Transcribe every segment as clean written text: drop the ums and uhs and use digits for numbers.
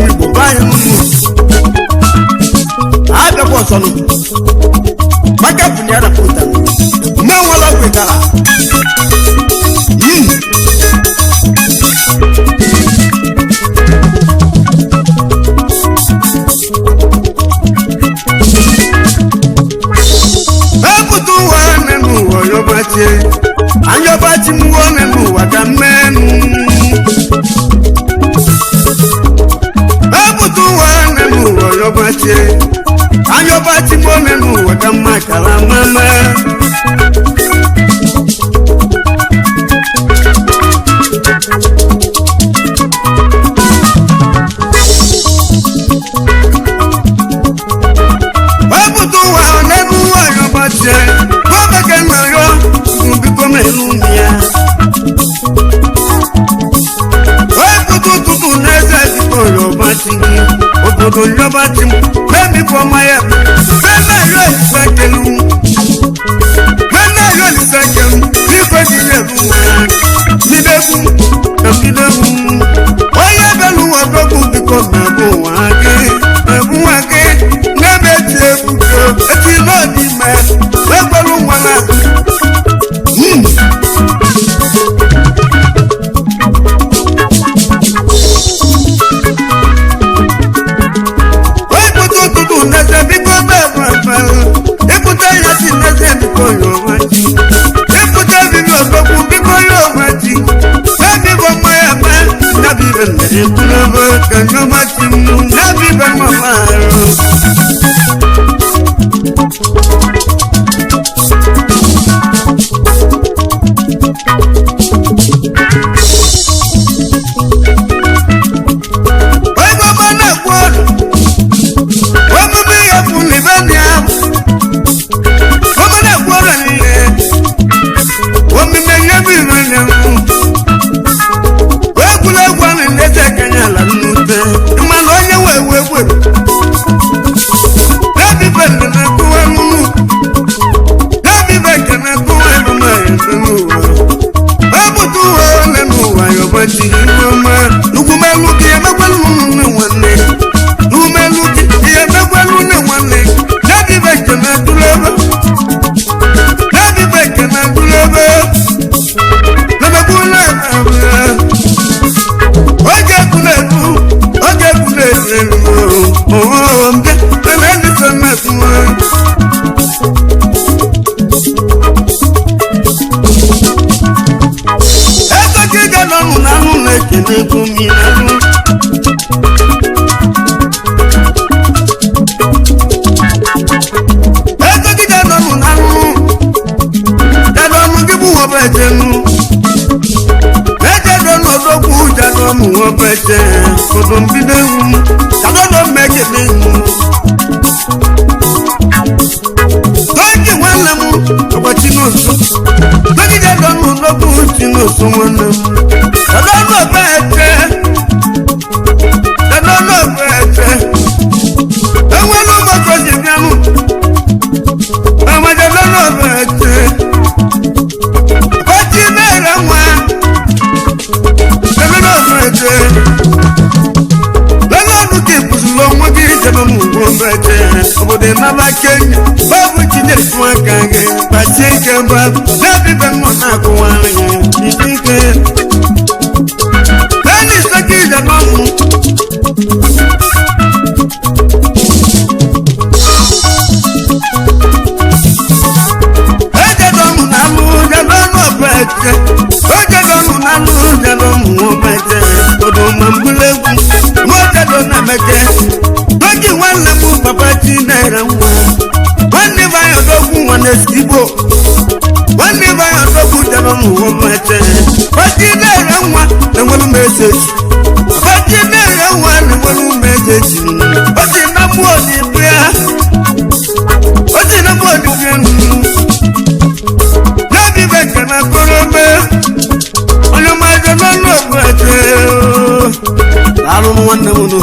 Igbo be anyị nụ abịakwa ọzọ nụ maka bụ na ya rapụta mgbe nwere ọgwụ ịtara. Ebute ụwa nne n'ụwa yọbachi anyọbachi mụọ nne n'ụwa ka mmenụ. Ebute ụwa nne n'ụwa yọbachi anyọbachi mụọ nne n'ụwa ka mma kara mama. Ebute ụwa n'elu ụwa yọbachi gọọmenti nna yọ biko menu ya. Ebute ụtụtụ n'eze biko yọbachi gị obodo yọbachi m memi fọma ya meme yọ ìfẹ́ kelu meme yọ ìfẹ́ kelu biko gị yẹ bụ midegwu na midegwu onye belu ọdọgwu biko mebụ nwa gị mebụ nwa gị n'ebe eti egwu eti n'ọdị ime egbelu nwa na. Ebute ụtụtụ n'eze biko mebụ efe ebute ya si n'eze biko yọba ji ebute bibi ọdọgwu biko yọba ji mebi bụ mma ya me nyabi ibe na-ekwulobe ka nyọba chi mụ nyabi ibe mama arụ. Ego ọma na-ekwu ọdụ omume ihe bụ n'ibe ndị ahụ omume na-ekwu ọdụ niile omume ihe bụ ibe ndị ahụ egwuregwu ahụ na-eze kenya ala nnute mana onye nwe ewu egwu n'ebibe ndị na-ekwu emume n'ebibe nke na-ekwu emume ebe n'ụwa ebute ụwa ole n'ụwa yọbachi iwe ọma ugwumelu gị emekwelu nne nwanne n'umelu gị ihe emekwelu nne nwanne n'ebibe nke na-etulu ebe n'ebibe nke na-etulu ebe n'emekwulu ebe oge egwuregwu oge egwuregwu elu ooo mbe ebe ndị so mmefu. Ego ka ị ga-anọ na anụ na-ekene egwu mmiri anụ. Ego gị ga-anọ na anụ jadọnụ gị bụ wọbejenu ejede n'odogwu jadọnụ wọbeje kodo mbido ewu m jadọnụ mmekene ewu toji nwanne m ọgbachi n'ụzọ toji jadọnụ n'odogwu chi n'ụzọ nwanne m jadọnụ obeje jadọnụ obeje enwere ụmụaka ji bịanụ amajadọnụ obeje ọtí mẹ́rẹ̀ wọn lọ́nà ọ̀fẹ́jẹ́ lọ́nà ọdún kì í kùsùn lọ wọn kì í jẹ́ mú wọn bẹ́jẹ́ obodo ìnáwó kenya báwo ti dé fún akàngẹ́ pàṣẹ ìjọba lábí bẹ́ẹ̀ mọ̀ náà kó wọn rìn ìdíkẹ́ lẹ́ni sẹ́kì ìjọba mú. Ejedọnụ na alụ jedọnụ ọbẹjẹ ojedọnụ na alụ jedọnụ ọbẹjẹ odo ma mgbulegwu nwojedọ na meke oge nwanne m papa Chinere nwa nwanne m anyị odogwu nwanne Igbo nwanne m anyị odogwu jedọnụ ọbẹjẹ papa Chinere nwa na-enwelu m ezeji papa Chinere nwa na-enwelu m ezeji o si na mmụọ dị ya o si na mmụọ dị ya. N'obi bẹ̀kẹ̀ na kóró mẹ́, onye ọma jẹ n'ọnụ ọgwụ ẹ̀jẹ̀ ooo. Alụ m nwanne m nụ.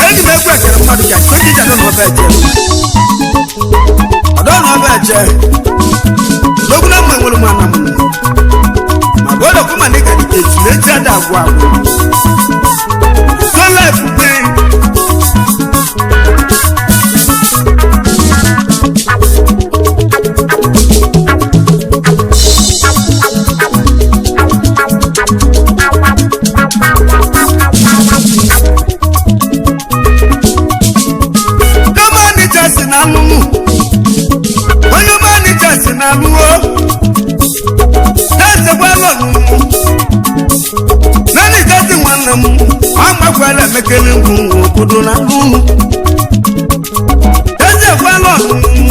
Eji m egwu ekere mmadụ ka soji jadọ n'ọba ẹ̀jẹ̀. Ọdọ n'ọba ẹ̀jẹ̀. N'ogwu na mma enwere m ana m nụ. Ma bụ ọdọ kụma dị ka dịka echi na echi ada agwụ agwụ. Sola ebube. Onye si na alụlụ, onye manija si na alụwo, na-ezekwala ọnụnụ nanija si nwanne m amakwala emekele ngwu obodo na alụlụ, ezekwala ọnụnụ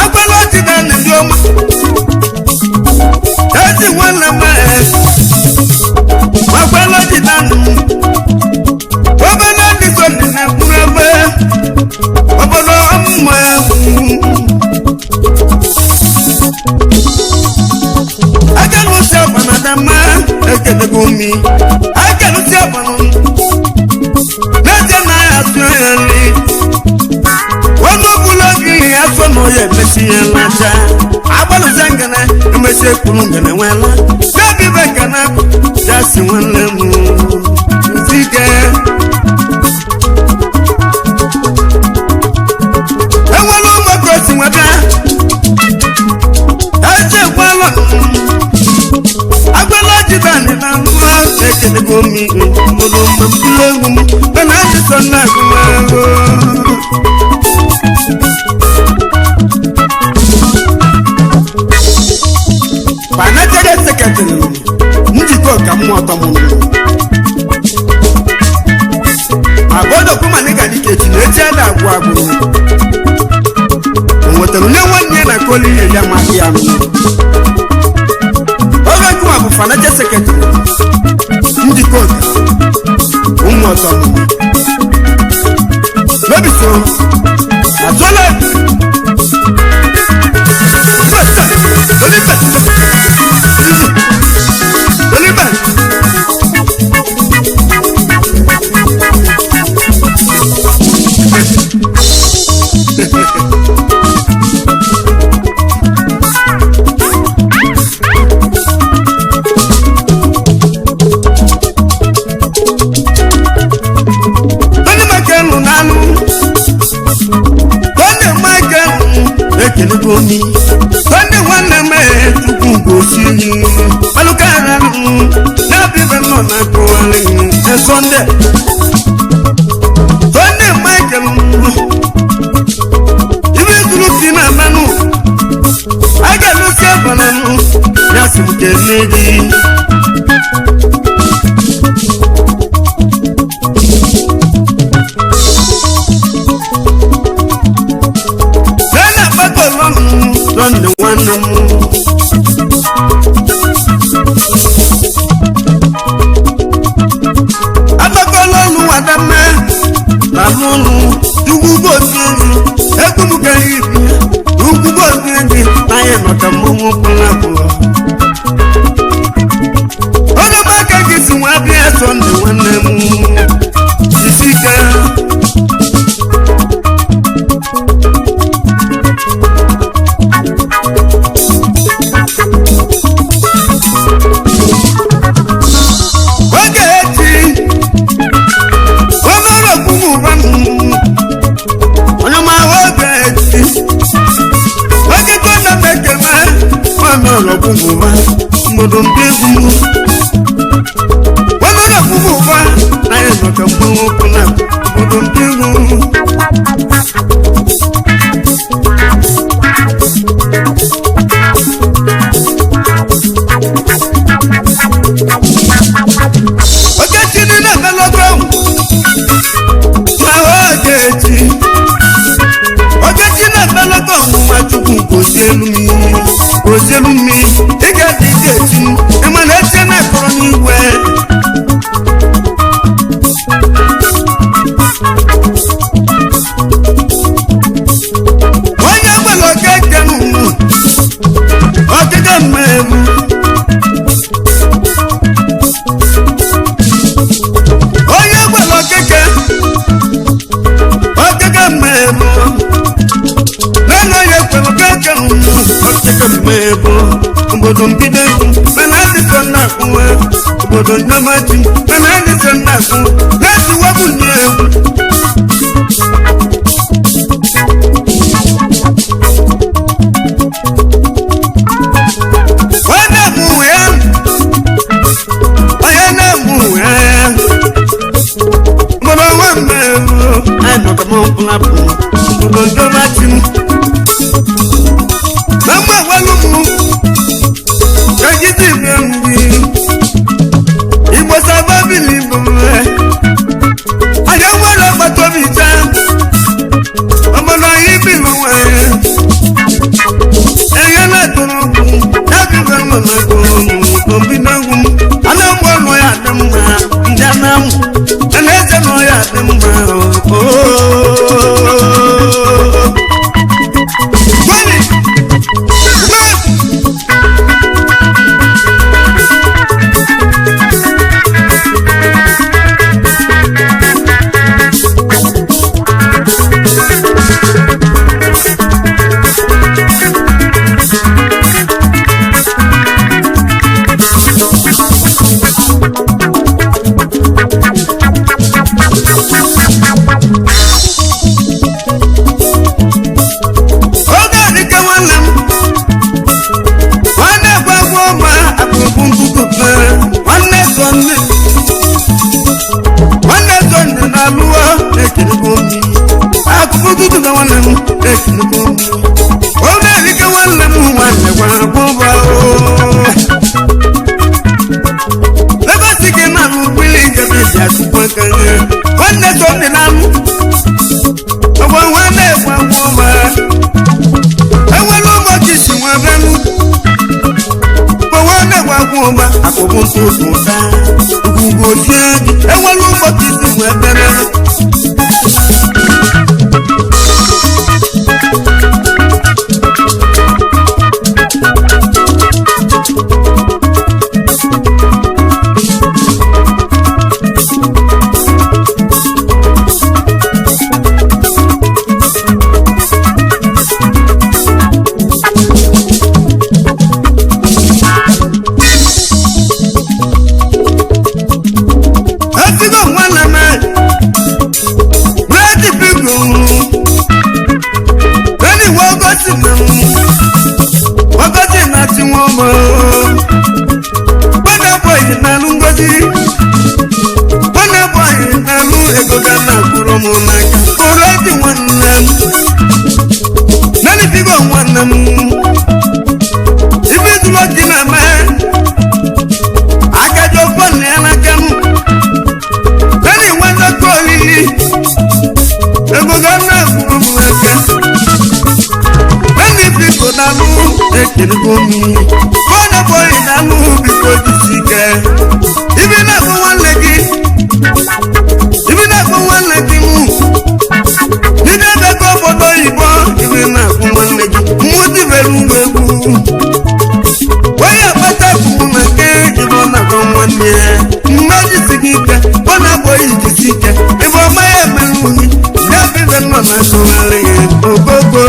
akwala ọchịda na ndị ọma ezi nwanne m akwala ọchịda nụ. Obodo ndị so dị na mkpụrụ ebe obodo ọmụmụ egwu akalụsi ọbana dama ekenego mi akalụsi ọbana n'ezie na ya asụ ya nri ọnụ ọbụla gị afọ na ya emesi ya lacha agbalụsa ngana emesi ekwuru ngana nwela n'ebibe ngana jasi nwanne m zike. Enwere ụmụaka osi nweta echekwala agbala jidani na nwa ekelego m obodo mgbe egwu m mana adịsọ na agụmahụ. Panachere seketịrị njikọ ka mmụọ tọmụrụ agbọdọ kụmanịga dịka echi na echi ada agwụ agwụ o nwetara onye nwanne ya na koli ihe ya ma ya nụ oge nkụwa bụ financial secretary njikọ ọka ụmụ ọtọ mebiso atụla Oliver Oliver. Tony Michael n'alụ Tony Michael ekelego mi Tony nwanne m chukwu gosi alụkara na-abịa nọ na akụwalị Sọnde Tony Michael ibe zuru si na mmanụ a ga-alụsi abananụ ya si m kene gị. Nana gbàgbọ́ lọ́nà nwanne m. Agbakọ lọ́nù Adama na lọ́nù Ugwu gosi egwu m gara ibi ugwu gosi gị n'anya maka mmọnwụ kwụrụ akwụrụ. Onye m aka gị si nwa bịa Sọnde nwanne m isi ike. Oge echi obere okwukwu ụba m onye ma oge echi oge gọna mekeme ọnọrọ okwukwu ụba mgbodo mbe egwu m obere okwukwu ụba na ya maka mgbanwe ụkwụ na mgbodo mbe egwu m. Ogechi ní nàbẹ́lọ́gbọ̀n ma Ogechi Ogechi nàbẹ́lọ́gbọ̀n ma Chukwu gozielu mi gozielu mi ị ga-adị ike echi ịma na echi na-akọrọ n'igwe. Onye nwere okeke n'ụwa okeke mmegbu onye gwara okeke okeke mmegbu nana onye kwere okeke mmegbu okeke mmegbu obodo mbido egwu mana adịkọ na na-akwụwe obodo nyamachi mana anyị sị na-akwụ na-esi wepụ nye egwu. Onye mụ ya, onye na-emụ ya, mụrụ nwa mmerụ anyị nọkọ m mkpụlapụ obodo nyamachi m na mgbe agwalụ m kagidi mgbe Igbo sábà bìlì bùrẹ̀. Ayé wọ́n lọ pàtó mi já. Ọmọdé ayé bí mo wẹ̀. Ẹyẹ náà tó ló kù. Dábì fẹ́ mọ̀ náà tó ló mú. Òbí náà kù. Aláwọ̀ lọ yà dé mu ma. Ǹjẹ́ náà mú. Ẹlẹ́sẹ̀ lọ yà dé mu ma. Gbọ́dọ̀ gbọ́dọ̀. Oge adịka nwanne m nwanne gwagwa ọma akpụkpụ nkuku nwanne sọnne nwanne sọnne na-alụwa na-ekelekwa omi akụkụ nkuku na nwanne m na-ekelekwa omi. Oge adịka nwanne m nwanne gwagwa ụba ebe si gị na-alụ mmiri njem eji atụkwa aka ya nwanne sọnne na-alụ ọgwa nwanne gwagwa ọma enwere ụbọchị si nwa bịanụ gbawa na-egwagwa ụba akpụkpụ ntụtụ ụta ugwugwu otie gị enwere ụbọchị si nwa bịanụ. Etigo nwanne m redi bigo redi wogosi na m wogosi na ti nwa ọmọ gbọdọ bọyị na-alụ ngozi gbọdọ bọyị na-alụ ego ga na akwụrụ m n'aka redi nwanne m nani bigo nwanne m ibi dúró di na mẹ akẹjọ fọnù yẹn n'aka m lẹ́nu ìwé ńlọ́kọ̀ líli egbògi náà kúrò mú ẹ̀kẹ́ lẹ́nu ìfipò dànù ekele mi fọ́nà bọ́ọ̀lì dànù bíkó jìsì kẹ́ ibi náà fún wọn lẹ́gí ibi náà fún wọn lẹ́gí mú níbi ẹgbẹ́ kọ́ bọ́dọ̀ ìbọn ibi náà fún wọn lẹ́gí mú ti bẹ̀rù wẹ̀wù onye akpata kwuru na nke ebe ọ na-agọ nwanne ya mmadụ si gị ike ọ na-abọ ijisi ike ebe ọma ya emere unyi ya bụ ibe nọ na ntụgharị ya ogogo.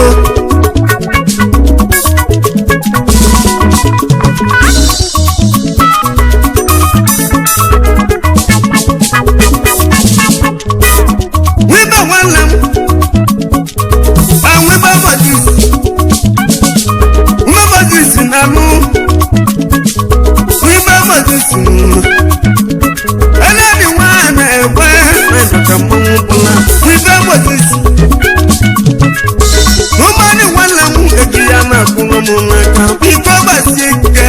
Wibe nwanne m ma wibe Moses nwa Moses na-alụ wibe Moses eleni nwa na-ekwe na-edọka mmanwụ bụla wibe Moses ụmụnne nwanne m eji ya na-akwụrụ m n'aka biko gbasie ike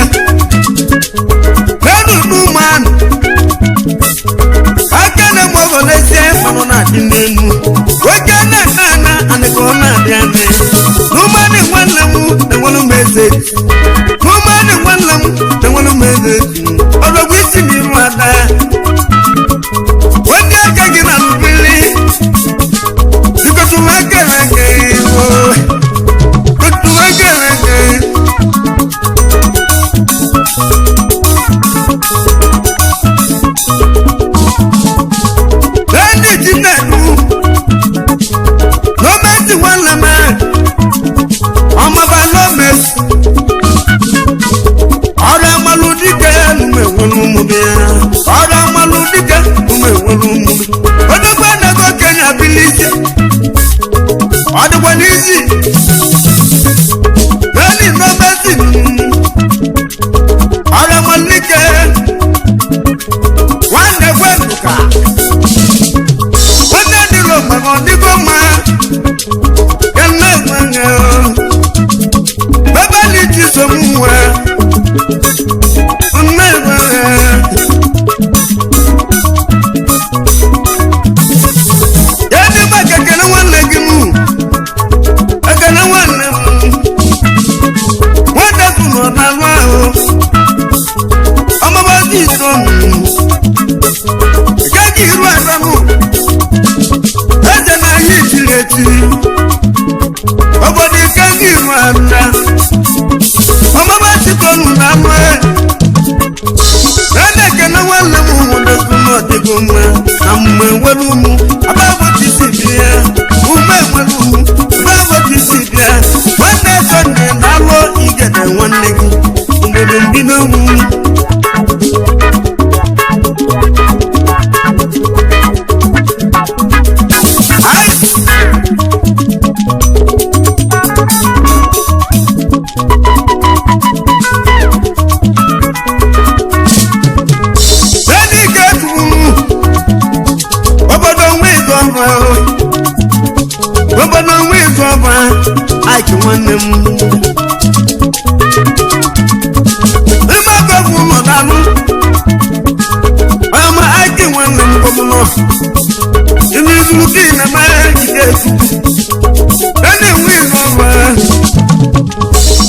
n'elu n'ụmụanụ aka na-eme ọgọ n'ezie mmanụ na-adị n'elu oke na-eme ana anị ka ọ na-adị adị n'ụmụanị nwanne m na-enwere m eze n'ụmụanị nwanne m na-enwere m eze ọdọgwu isi na iru ada onye aka gị na mmiri bikọtụrụ aka na aka iwu kọtụrụ aka na aka. Lẹ́ni tí nàdú lọ́mẹ́tì wọn lẹ́mẹ́ ọmọba lọ́mẹ́sì Gaghị iru aranụ eze na ahịa echiri echi obodo ike gị iru ara ọmụma chikọnụ na anụ na-ekene nwanne m nwụdokwu n'ọdịgo mma na mgbe nwere ụmụ ababụchisi bịa ume nwere ụmụ ababụchisi bịa nwanne sọnde na-alụ igede nwanne gị mgbere mbido mụ. Ice! Sẹ́ni kẹ́kùn obodo nwe ịzụ ọba, obodo nwe ịzụ ọba, Ike nwanne m. Ime ọgọgwụ ụlọ na-alụ, ama Ike nwanne m gọmụlọ. Ime izuru ka ị na-eme ike etu. Sẹ́ni nwe ịzụ ọba,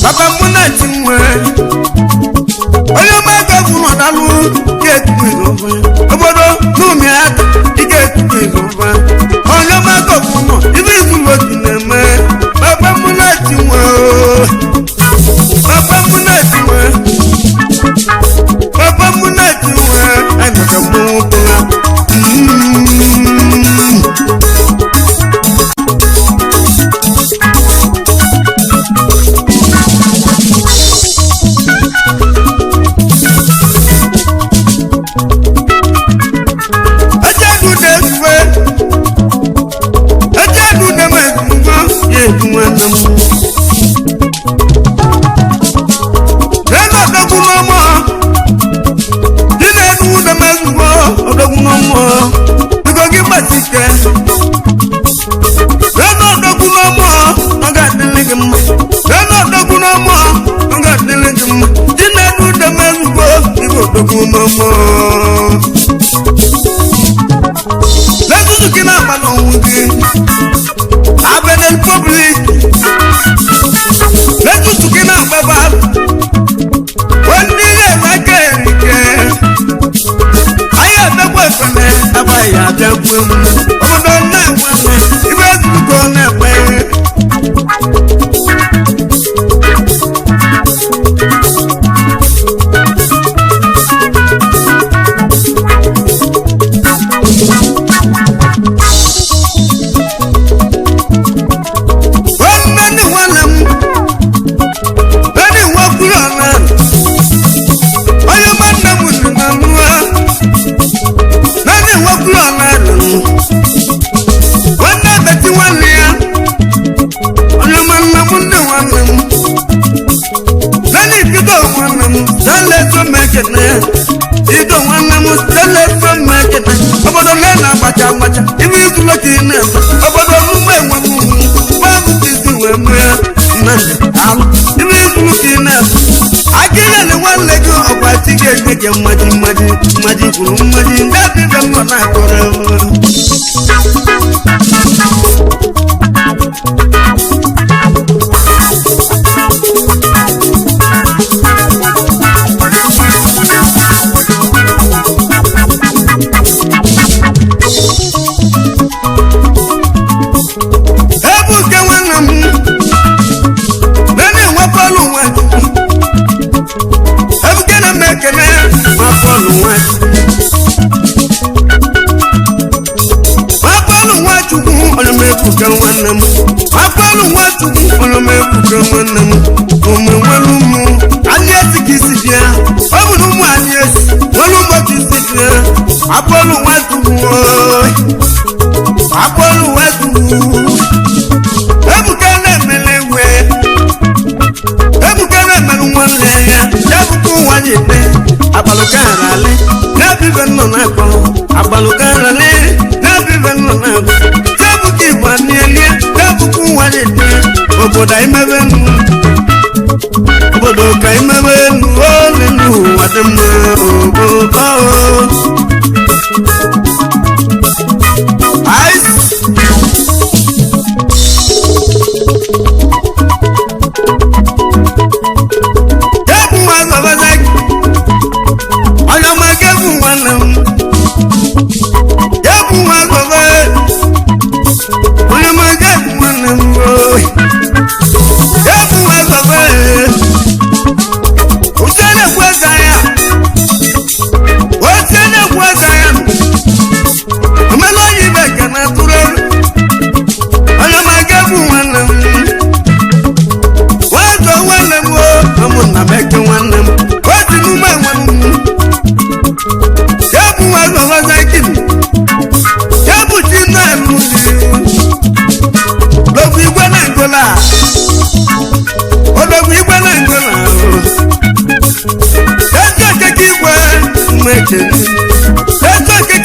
papa mụ na chi nwe. Onye ọma gọgwụ ụlọ na-alụ ike etu ịzụ ọba. Obodo n'ụmị aka ike etu ịzụ ọba. Onye ọma gọgwụ ụlọ, ibe izuru otu na-eme. Papa mụ na chi nwe ooo. Papa mụ na chi nwe. Papa mụ na chi nwe. Anyị ka mmanwụ pụla. Ejedu na-ezuwe. Ejedu na-eme ezumugbo ya ezu nwanne m. Ego odogwu n'ọmọ. Dị na-enu na-eme ezugbo odogwu n'ọmọ. Biko gị gbasike. Ego odogwu n'ọmọ ọ ga-adịrị gị mma. Ego odogwu n'ọmọ ọ ga-adịrị gị mma. Dị na-enu na-eme ezugbo biko odogwu n'ọmọ. Lẹ́tùtù kí náà máa lọ́hùn gí. Abẹ́lẹ̀ public. Lẹ́tùtù kí náà bàbá. Wọ́n ní ilé ìwákẹ́ ẹ̀rìnkẹ́. Ayé àdẹ́kọ̀ ẹ̀fẹ̀lẹ̀ abáyé àdẹ́kọ̀ ẹ̀mú. Ọmọdé náà wọ́n mẹ́. Ibẹ̀ tuntun náà pẹ́. Wọ́n mẹ́ni wọ́n lẹ̀ mú. Bẹ́ẹ̀ni wọ́n kúrò náà. Onye ọma nne m si na mụọ. Bẹ́ẹ̀ni wọ́n kúrò náà nù. Nwanne beti nwanne ya. Onye ọma nna m nne nwanne m. Bẹ́ẹ̀ni bido nwanne m. Sele so m ekene. Bido nwanne m sele so m ekene. Obodo nne na-agbacha agbacha. Ibe izulu ka ị na-eme. Obodo omume enwe m. Babụ isi wee mee. Nnamdi alụ. Ibe izulu ka ị na-eme. Akịrịlị nwanne gị ọkwa chi ga-enye gị mmaji mmaji mmaji kwuru mmaji ndị adịbe mma na-akọrọ. Ebuka nwanne m na-enwe bọọlụ nwa Ebuka na m ekene ma bọọlụ nwa ma bọọlụ nwa Chukwu onye m ebuka nwanne m ma bọọlụ nwa Chukwu onye m ebuka nwanne m ome nwere ụmụ anyị esi ka isi bịa ọ bụ na ụmụ anyị esi nwere ụmụ ka isi bịa ma bọọlụ nwa Chukwu ooo. Ma bọọlụ nwa Chukwu Ebuka na-emele egwe Ebuka na-emelụ nwanne ya ya bụkwa ụwa ji ete agbalụkaralị na-ebibe nnọ na-akpọ agbalụkaralị na-ebibe nnọ na-akpọ ya bụkwa igbo nielie ya bụkwa ụwa ji ete obodo anyị mebe nnu obodo ka anyị mebe nnu ole n'ụwa dị mma obodo Ice. Gẹ́gùn wa bàbá sáyé. Ọlọ́mọ gẹ́gùn wa nà m.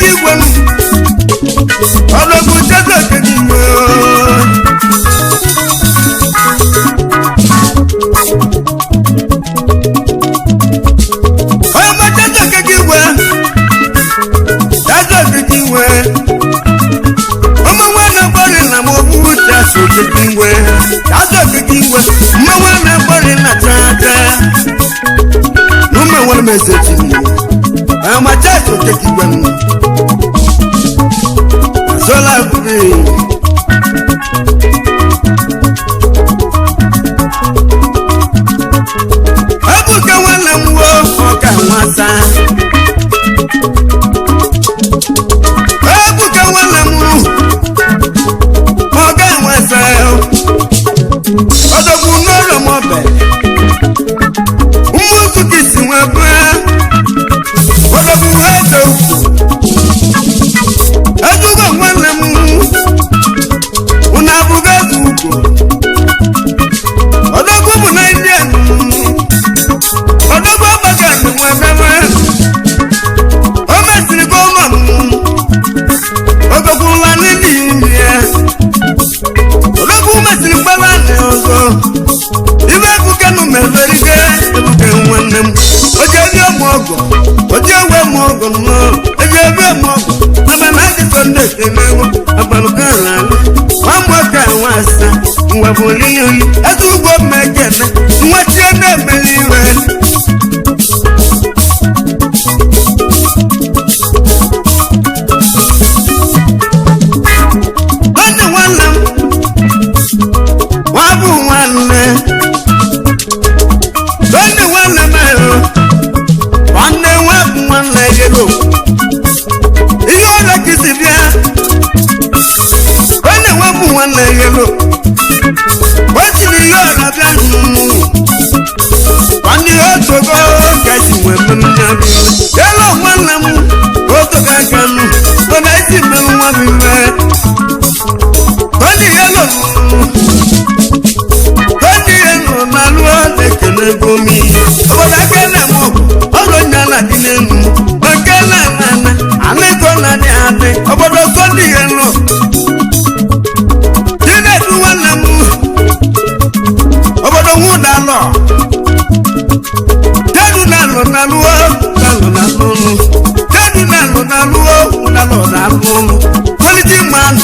Okeke igwe m ọlọgbu Chazọ Okeke igwe. Ọmọ Chazọ Okeke igwe, Chazọ Okeke igwe, ọmọ nwanne gbọrị na m okpuru Chazọ Okeke igwe, Chazọ Okeke igwe, mma nwanne gbọrị na chacha n'ụmụ enwere m eze chi ọmọ Chazọ Okeke igwe m Zola buri. Ebuka nwanne m wo ọka nwata. Ebuka nwanne m ọka nwata. Ọdọgwu n'ụlọ m ọbẹ. Mmụzụ ka isi nwe bụa. Ọdọgwu eze ukwu. Ezugo nwanne m unu abụgo eze ugwu. Ọdọgwu bụ Naijiria. Ọdọgwu abaghị nwe bebe. O mesịrị gọọmọ m. Ogokwula n'ili ime ya. Ọdọgwu mesịrị gbara ndị ọzọ. Ibe ebuka nụ mewerike ebuka nwanne m. Oje ebe m ọgọ. Oje ewe m ọgọ nnọọ. Eje ebe m ọgọ. Mama na adịsọ ndị ekenewo agbalụka ala nwa nwoke nwa asa nwa bụ oliyi oli eze ugbo mmekene nwa chie na-emeli iwe. Nwanne nwanne m nwa bụ nwanne nwanne nwanne m ahụ nwanne nwa bụ nwanne yelo ihe ọrịa ka isi bịa onye nwa bụ nwanne yelo o siri ihe ọrịa bịa nwanne ihe otogo ka esi nwee mmemme yelo nwanne m otogo aka m mana esi mmerụ nwa m iwe onye yelo onye yelo na alụọ na-ekele gomi obodo aka na-eme ọgụ ọrụ onye a na-adị n'elu oke na-ana anịgo na adị adị obodo kọndị yelo Chinedu nwanne m obodo nwụdalọ Jedu na-alụ na lụọ na-alụ na lụlụ Jedu na-alụ na lụọ na-alụ na lụlụ quality man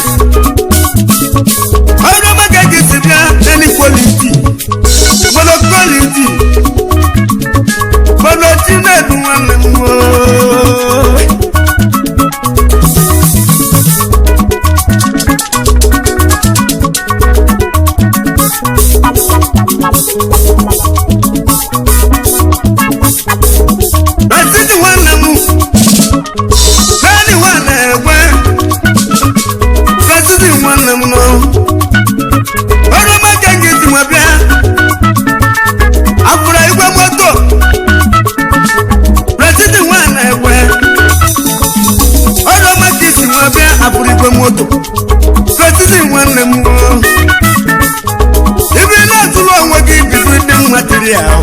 ọrụ ọma ka gị si bịa n'elu quality obodo quality obodo Chinedu nwanne m ooo. Rasidi nwanne m naanị nwanne ekwe Rasidi nwanne m nọ ọrụ ọma ka gị si nwe bịa afụrụ igwe moto Rasidi nwanne ekwe ọrụ ọma ka isi nwe bịa afụrụ igwe moto Rasidi nwanne m nọ ibi na-atụrụ onwe gị bibu ndị material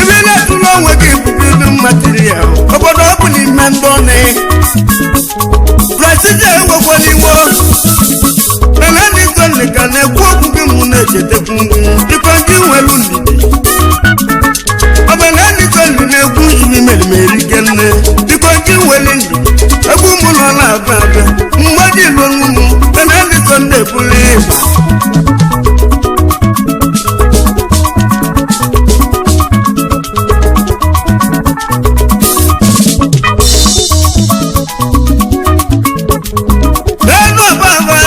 ibi na-atụrụ onwe gị bibu ndị material obodo ọ bụ n'ime ndị ọnụ Brazil enwekwala iwo mana ndị sọnde ka na-ekwu okwu gị mụ na-echetekwu dịkwa gị nwere ndidi ọbana ndị sọnde na-ekwu ibi merimeri kenne dịkwa gị nwere ndidi egwu mụ nọ na-abịa abịa mgbe dị ilu mụ mana ndị sọnde bụrụ ịgba. N'elu ọbaba,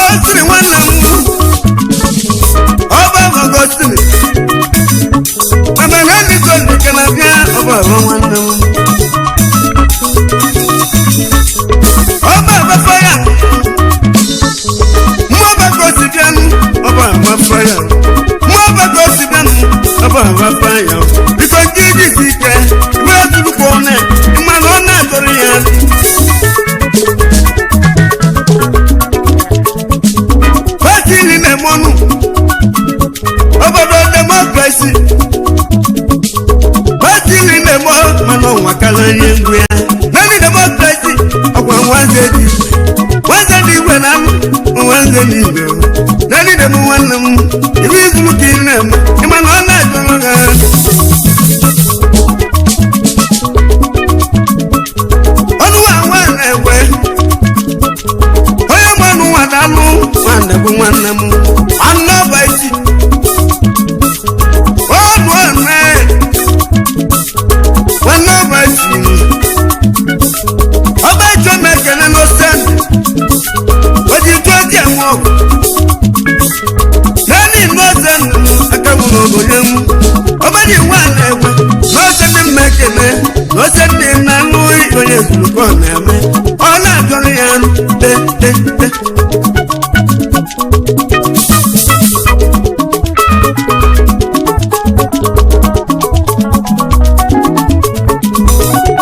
ọ sịrị nwanne m, ọbaba gosiri, mana na ndị sọnde ka na-abịa ọbaba nwanne m. Ọbaba faya, mmụọba gosi bịanụ, ọbaba faya, mmụọba gosi bịanụ, ọbaba faya. Biko ndị iji ike, iwe tụrụkwa ọ na, mana ọ na-adọrọ ya. Pati ni na-eme ọnụ obodo demokrasi pati ni na-eme mana ọnwa kala ihe ngwu ya. n'igwe n'elide m nwanne m ibe izuru ka ị na-eme ịma na ọ na-ajụrụ ha ọnụ nwa nwa na-ekwe onye mmanụ nwa na-alụ nwanne bụ nwanne m anụ ọba echi ọnụ ọnụ nwanne ọba echi ọba echi ọma ekele n'ose oji tụ ezi enwe ọgụ naanị n'ose aka nwụrụ obodo m ọba ji nwa na-ekwe n'ose ndị mma ekele n'ose ndị na-anụ onye zuru ka ọ na-eme ọ na-ajọrọ ya te te te.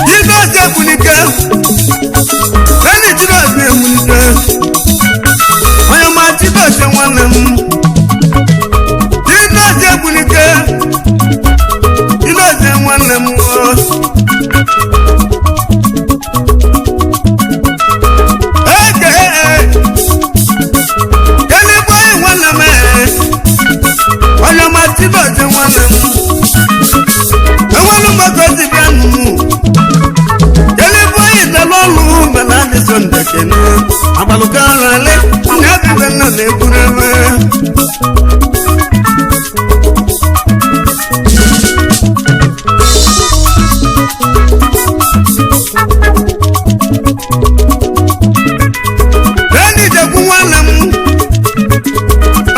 Jizọs egbunike naanị Jizọs na-egbunike onye ma Jizọs nwanne m Jizọs egbunike Jizọs nwanne m eke kelegbe onye nwanne m onye ma Jizọs nwanne m enwere mgbakọ si bịa nụ kelegbe onye dara ọlụ mana adị sọnde kene agbalụkarale na ebibe nna na-egburu ebe. Enyi jekwu nwanne m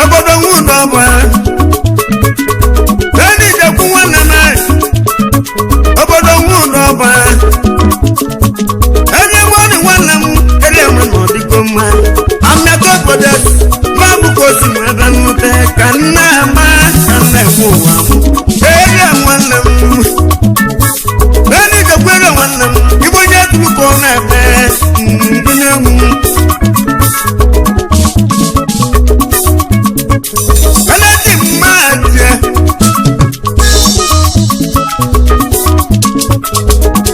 obodo nwụdọ ọba. Enyi jekwu nwanne m obodo nwụdọ ọba. Enyi nwanne nwanne m ere enwe na ọdịgo mma. Amịata obodo ma bụkwa osi m ebe nnute ka nna ama ka nna enwe ụwa m. Ere nwanne m. Enyi jekwu ere nwanne m igbe onye tụrụ ka ọ na-eme ndị na-enwu. Ẹlẹ́tì máa jẹ.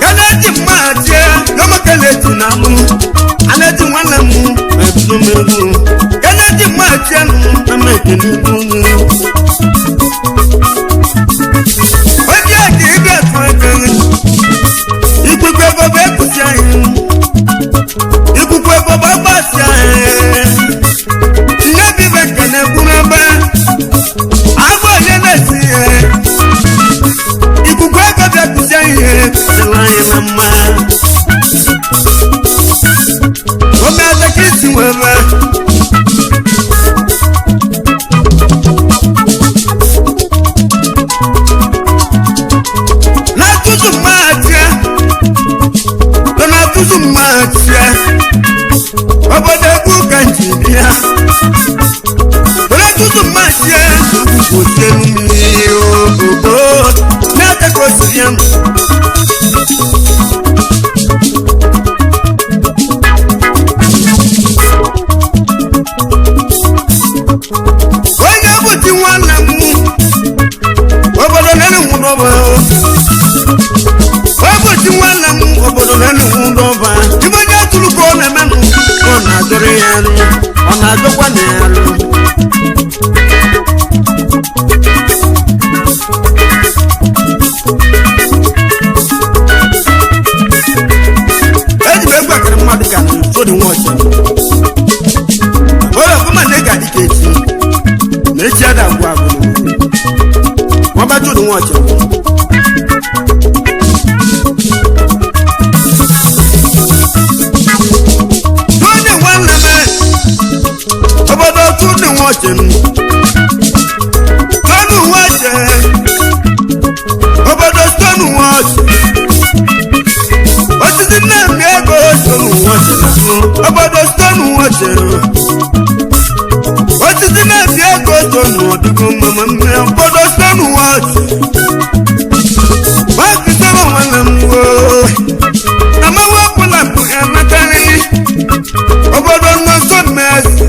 Ẹlẹ́tì máa jẹ. Lọ́mọkẹ́lẹ́ tì náà mú. Alẹ́tì wọn lẹ̀ mú. Ẹ̀dùn mẹ́rù. Ẹlẹ́tì máa jẹ nù. Ẹ̀mẹ́kẹ́ ní kúrú. Ó jẹ́ àjẹ́ ibi ẹ̀fọn ẹ̀kẹ́rin. Ìgbùgbẹ́ bọ̀bọ̀ ẹ̀kùsí ẹ̀yìn. Ìgbùgbẹ́ bọ̀bọ̀ ẹ̀kùsí ẹ̀yìn. Nne bi bɛ kɛnɛ kunna bɛ agbɔ yɛ lɛ si yɛ ikuku ɛkɔ bɛ kusɛ yɛ sɛlɛ yɛ na ma omi ase kisi wɛ bɛ. N'atutu maa tiɛ lọ́nà maa tiɛ obodo egwu ka nji bịa tutu máa jẹ́ kò sẹ́nu mi ooo ní àtẹ́kọ̀ọ́ sí yẹn. Onye bụ di nwanne m obodo na-enwe ụdọba ọ bụ di nwanne m obodo na-enwe ụdọba ibe onye tụrụ ka ọ na-emenụ ọ na-adọrọ ya nụ ọ na-adọkwa na ya nụ. Eji m egwu akara mmadụ ka sodi nwa ọcha onye ọbụma na ị ga-adị ka echi na echi ada agwụ agwụ nwaba chodi nwa ọcha. Onye nwanne m obodo chodi nwa ọcha m tonu nwa ọcha obodo tonu nwa ọcha osisi nna-eme ego stone watch obodo stone watch osisi na-ebi ego stone ọdịgo mama mme obodo stone watch gbakịtara nwanne m woo na mmanwụ ọbụla bụ emekarị obodo nọsọ mmezi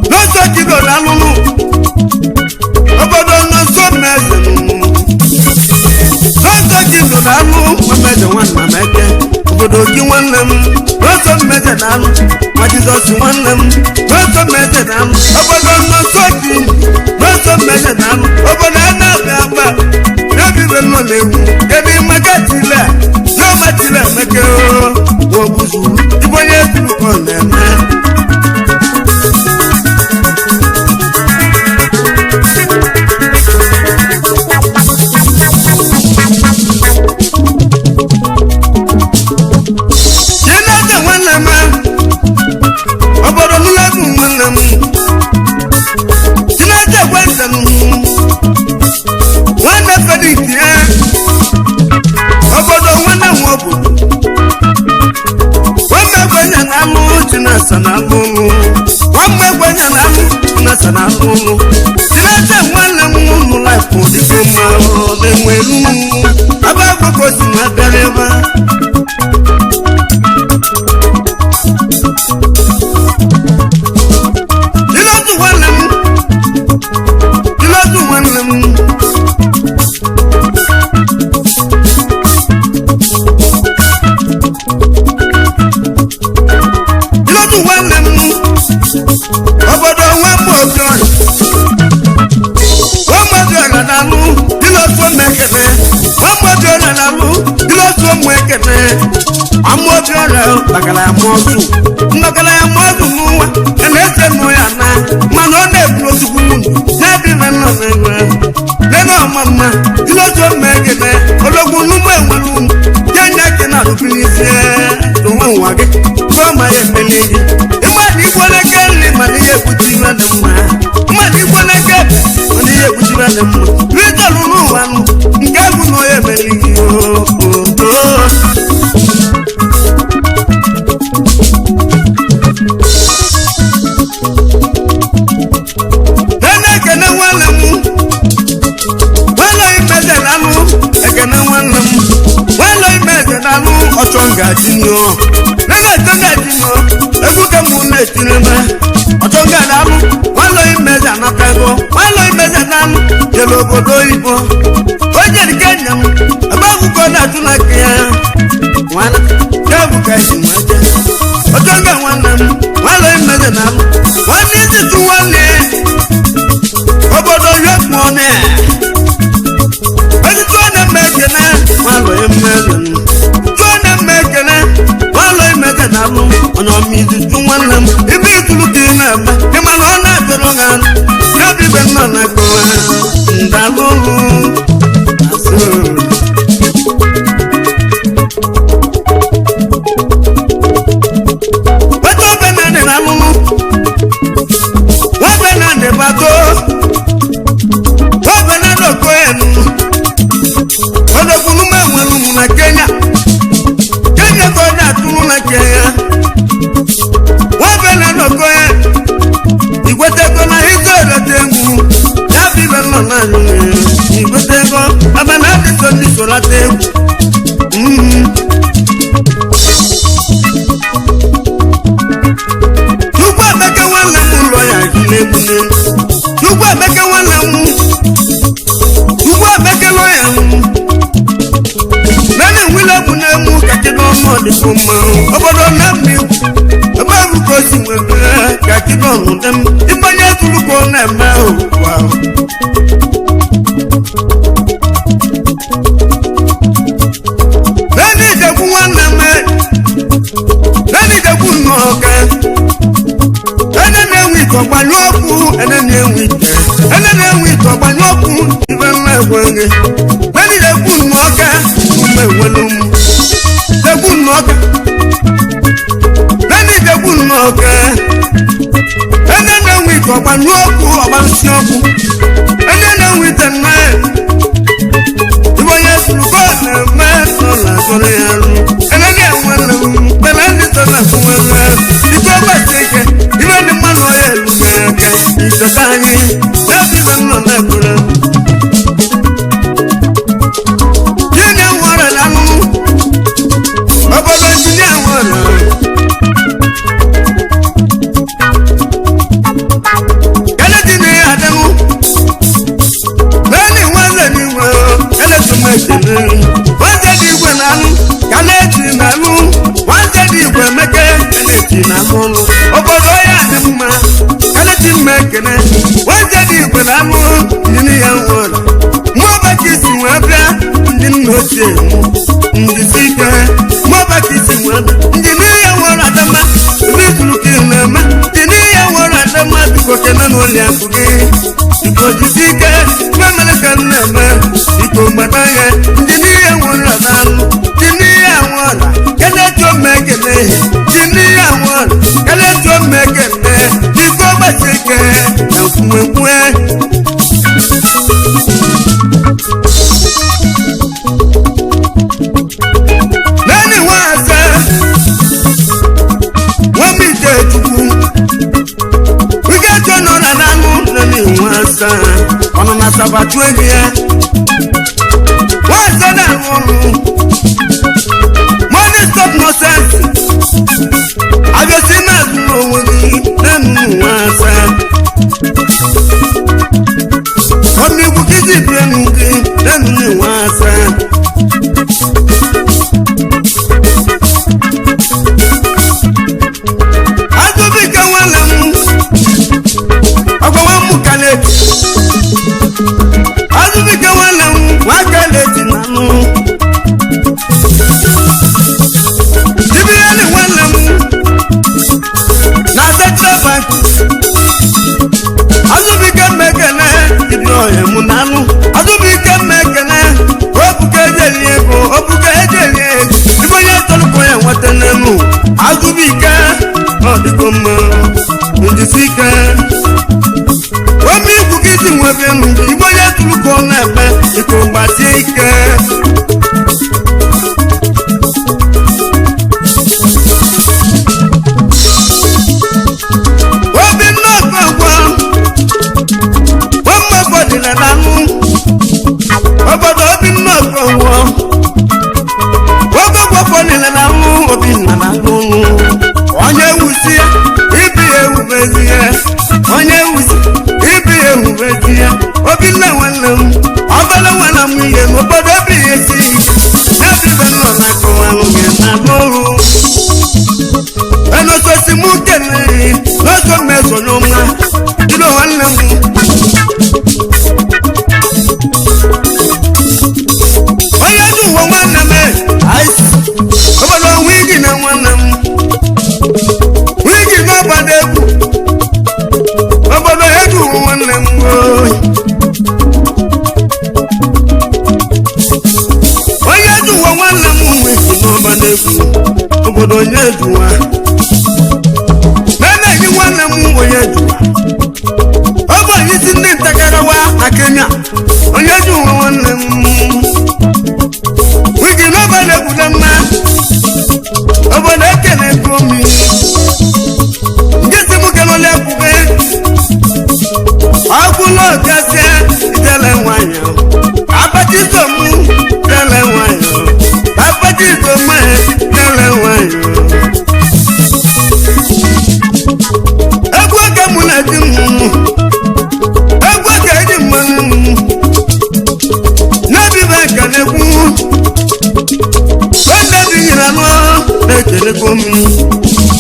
n'ọsọ jidoro alụlụ obodo nọsọ mmezi n'ọsọ jidoro alụ. Mmeje nwanna m eke obodo gị nwanne m n'ọsọ mmeje na alụ nwa Jizọs nwanne m n'ọsọ mmeje na alụ obodo n'ọsọ gị n'ọsọ mmeje na alụ obodo a na-abịa agba n'ebibe nọ na-egwu kedu maka tile a n'ọma tile emeke ogbuzuru ibe onye turu ka ọ na-eme. Chineke nwanne m obodo nụlọbụ nwanne m Chineke kwente m nwanne Felix ya obodo nwanne m obodo nwanne gwenye na alụ Chinasa na alụ ụlụ nwanne gwenye na alụ Chinasa na alụ ụlụ Chineke nwanne m ụlụ laịfụ dịgo mma na-enwelu ebe akwụkwọ si na bịara ebe a. Ilotu nwanne m Ilotu nwanne m Ilotu nwanne m obodo nwa m obiọra nwa m obiọra na-alụ Ilotu m ekene nwa m obiọra na-alụ Ilotu m ekene amụ obiọra gbagara ya mụọ ọzụ mgbagara ya mụọ ọzụ n'ụwa ya na-ese nụ ya na mana ọ na-eburu ozugbo nwunye na-ebi na nna na-enwe nene ọma mma Ilotu m ekene ologbu n'ụgbọ enwere ụmụ ya nya ke na arụbilizie tụwa nwa gị tụọ ma ya emeli gị ịmadụ igbo na-eke nri mana ihe ekwuchi iwe dị mma mmadụ igbo na-eke mana ihe ekwuchi iwe dị mma ritọlụ n'ụwa nụ nke bụ na onye emeli gị oo. Nene ekene nwanne m nwanne imeze na anụ ekene nwanne m nwanne imeze na anụ ọchọ ngaji nyụọ nene ọchọ ngaji nyụọ egwu ka mụ na-etiri eme ọchọ ngaji anụ nwanne imeze anatago nwanne imeze na anụ jere obodo oyibo onye dike nya m ebe akwụkwọ na-atụ na aka ya nwanne ya bụ ka esi nwa jee ọchọ nga nwanne m nwanne imeze na anụ nwanne isi tụ nwanne obodo ya kpụọ na onye tụọ na mma ekene nwalụ emeze m tụọ na mma ekene nwalụ emeze na alụ onye ọma izu tụ nwanne m ime itulu ka ị na-eme ịma na ọ na-atụrụ gị anụ ya bụ ibe nọ na akpọwa ndalụlụ asụ. Weta obe na dị na alụlụ nwabe na dị bato nwabe na dị okoyenu odogbunu m enwere ụmụ na Kenya Kenya ka ọ na-atụrụ na Kenya nwabe na dị okoye igwetego na izu erete egwu ya bụ ibe nọ na anyị igwetego ebe na adị so ndị solata egwu. Chukwu Emeka nwanne m ụlọ ya na-egbu n'elu. Chukwu Emeka nwanne m Chukwu Emeka lọ ya m nana enwele egwu na-emu ka kedu ọnụ ọdịbụ mma obodo na mma egwu ebe ahụ ka o si nwere ka kedu ọnụ dị m ịgbanye tụrụ ka ọ na-eme ụwa. Nana ijegwu nwanne m nana ijegwu nnọọ ka ene na-enwe ite ọgbanyụ ọkụ ene na-enwe ite ene na-enwe ite ọgbanyụ ọkụ ibe mma ekweghị ene na-ekwu nnọọ ume enwelu m ekwu nnọọ ene na-ekwu nnọọ ene na-enwe ite ọgbanyụ ọkụ ọgbansị ọkụ ene na-enwe ite nna ibe onye sụrụ ka ọ na-eme sọla sọrọ ya arụ ene na-enwe nne m kpere ndị sọla nwere ike ọgbasi ike ibe ndị mmanụ ọya eluga aka icheta anyị n'ebe ibe nọ na-ekwere gịnị nwere na anụnụ obodo injinia nwere kele dị na ya adịnụ Kalechi na-alụ nwanze dị igwe emeke kalechi na-alụ ọlụ obodo ya dị mma kalechi mma ekene nwanze dị igwe na-alụ ndị ya nwụrụ mụọbaka isi wee bịa ndị nna ochie ndị si ike mụọbaka isi wee bịa ndị nne ya nwere adama ndị zuru ka ị na-eme ndị nne ya nwere adama biko kene na ụlọ akụ gị biko jisi ike memere ka m na-eme biko gbata ya ndị nne ya nwere adalụ ndị nne ya nwere kene tụọ m ekene ndị nne ya nwere kene tụọ m ekene biko gbasi ike na nkwuekwe. Lẹ́ni wọ́n àṣẹ, wọ́n mi jẹ́ ìtukú. Wíkẹ́ tó nọ nàdánù lẹ́ni wọ́n àṣẹ, ọ̀nà nà sàbàtú ẹ̀mí ẹ̀. Wọ́n àṣẹ náà wọ́n mú. Money stop nonsense. Àjọṣe náà dùn òun ní lẹ́nu wọ́n àṣẹ. Omi ikú kí sì bí ẹnu kí lẹ́nu wọ́n àṣẹ. Azubike nwanne m ọgwa nwa m kaleji Azubike nwanne m nwa kaleji na nụ Jibiani nwanne m na Central Bank Azubike mmekene ibi ọhịa mụ na anụ Azubike mmekene obuka ejeli ego obuka ejeli ego ibe onye tọrọkọ ya nweta n'elu Azubike ọ dịgo mma njisi ike ome igwu gị si nwebe elu igbe onye tụrụ ka ọ na-eme iko gbasie ike obi nnọkọ gwa ọmụgbọ dị na nanụ obodo obi nnọkọ gwọ ogogwọfọ niile na anụ obi nna na anụ onye wusi ibi ya ewubezi ya onye wusi ibi ya ewubezi ya obinna nwanne m ọbala nwanne m ihe n'obodo obi ya esi n'ebibe nọ na akọwanụ gị na n'oru enososi mụ kene n'oso mmeso n'ọma jide nwanne m onye dị ụwa nwanne m obodo wigi na nwanne m wigi n'ọgbada egwu obodo egwu nwanne m oyi. Onye dị ụwa nwanne m wigi n'ọgbada egwu obodo onye juwa na-eyi nwanne m onye juwa ọ bụ onye isi ndị ntakarawa na Kenya onye ji ụwa nwanne m wigi n'ọgbada egwu na mma obodo ekele gomi nke si mụ kelele ekwube ọgwụlọ gazie itele nwanyị abachizo mụ tele nwanyị abachizo mụ tele nwanyị egwu oge mụ na di m egwu oge eji mmanụ m n'ebibe ka na-ekwu Sunday bi nyere anụ na-ekelekwa m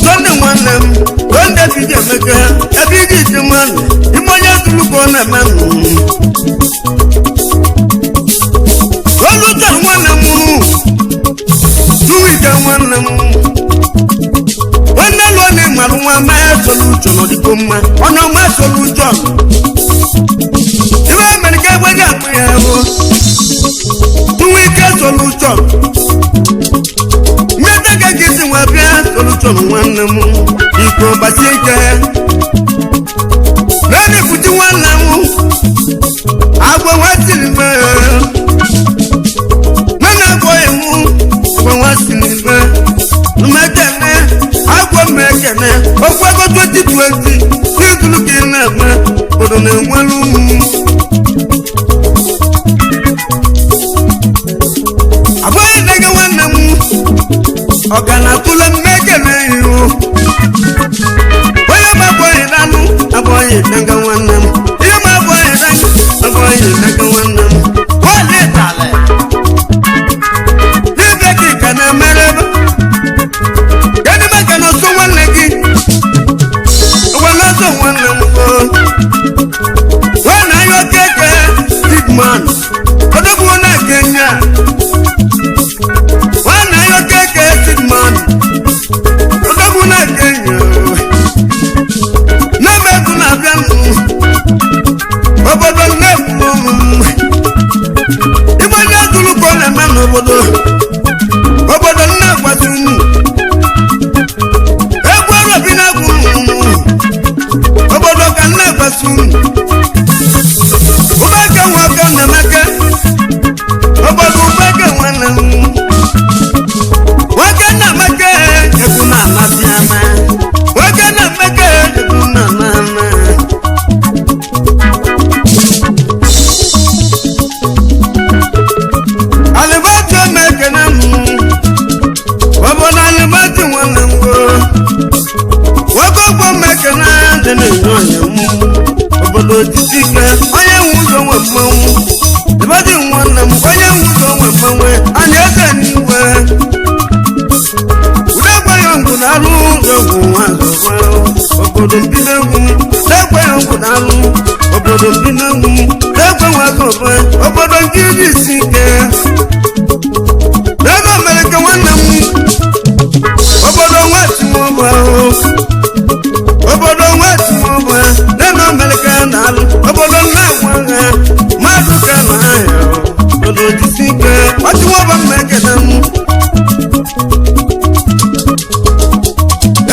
Sunday nwanne m Sunday bi ji emeka ebe iji iji mmanụ ime onye zuru ka ọ na-eme m Oluchọ nwanne m Tuwike nwanne m nwanne lụọ na ịmarụ nwa mee soluchọ n'ọdịgo mma onye ọma soluchọ iwe mere ka egbe ji akpụ ya bụ Tuwike soluchọ mmeta ka gị si nwa bịa soluchọ nwanne m iko gbasie ike naanị kwuchi nwanne m agwa nwa siri mee nana agwọghị m agwa nwa siri mee mmekene agwọ mmekene okwu ego 2020 n'izulu ka ị na-eme obodo na-enwere ụmụ abụghị nne gị nwanne m ọganatụle mmekene ihu onye ma abụghị nanụ abụghị nne nwanne m ihe ma abụghị nanụ abụghị nne nwanne m nwanne ịtalị n'ebe ka ị ka na na-emere ebe kedụ maka na ọsọ nwanne gị ọgwa nwanne m nwanne anyị okeke big man odogwu na Kenya nwanne anyị okeke big man odogwu na Kenya na-emegbu na-abịa m obodo nne m igbe ndị atụrụ ka ọ na-eme n'obodo obodo nne gbasiri m egwu ọrọbi na-egwu obodo ka nne gbasiri m ụbaka nwoke na-emeke obodo ụbaka nwanne m nwoke na-emeke egwu na-amasị ama nwoke na-emeke egwu na-ama ama. Alibati omekene m obodo alibati nwanne m go nwoke ogbo mekene dị na-enye onye m obodo otiti ike onye nwe ụzọ nwe mmanwụ alibati nwanne m onye nwe ụzọ nwe mmanwụ anyị eze n'igwe udegbeghị ngwụ na-alụ ụzọ egwu nwa obodo mbido egwu udegbeghị ngwụ na-alụ obodo mbido egwu udegbe nwa azọba obodo nke iri isi ike n'ego mere ka nwanne m obodo nwa ahụ obodo nwa timọba n'ego mere ka na-alụ obodo nna agwa ha mmadụ ka na ahịa obodo jisi ike ọchịwọba mma ekene m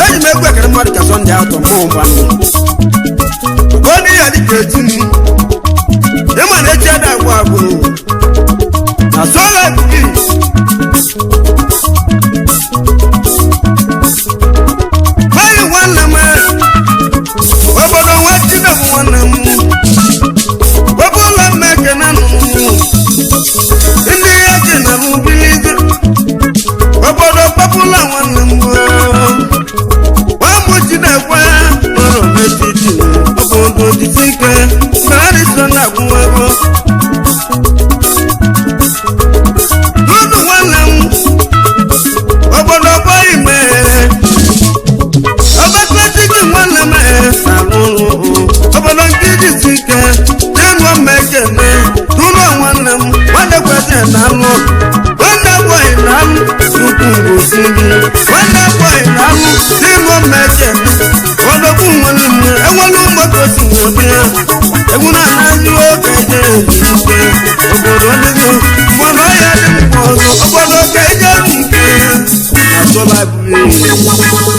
eji m egwu ekere mmadụ ka sọnde atọ mụ ụgbanụ ka ọ dị ya dịka echi m ịma na echi ada agwụ agwụ na sola gị gbaghị nwanne m obodo nwa chidebụ nwanne m obe ụlọ mma ekene nụ ndị ya ji na m biligo obodo kpapụla nwanne m nwamụchi na-ekwe nọrọ n'etiti obodo jisi ike mgbe na-agwụwago n'ụlọ nwanne m obodo bọghị mee ọbatletiki nwanne m na-alụ ụlọ obodo nke jisi ike n'ịnụ mmekene n'ụlọ nwanne m nwanne kwesị na-alụ nwanne bọghị na-alụ tupu ngosi gị nwanne bọghị na-alụ n'ịnụ mmekene ọdọkwu nwanne m enwere mgbakọ si wee bịa egwu na-anaghị oge eje ike obodo ọdịgo mgbọrọ ya dị mkpa ọzọ obodo ka eje ike na sọla bụrụ.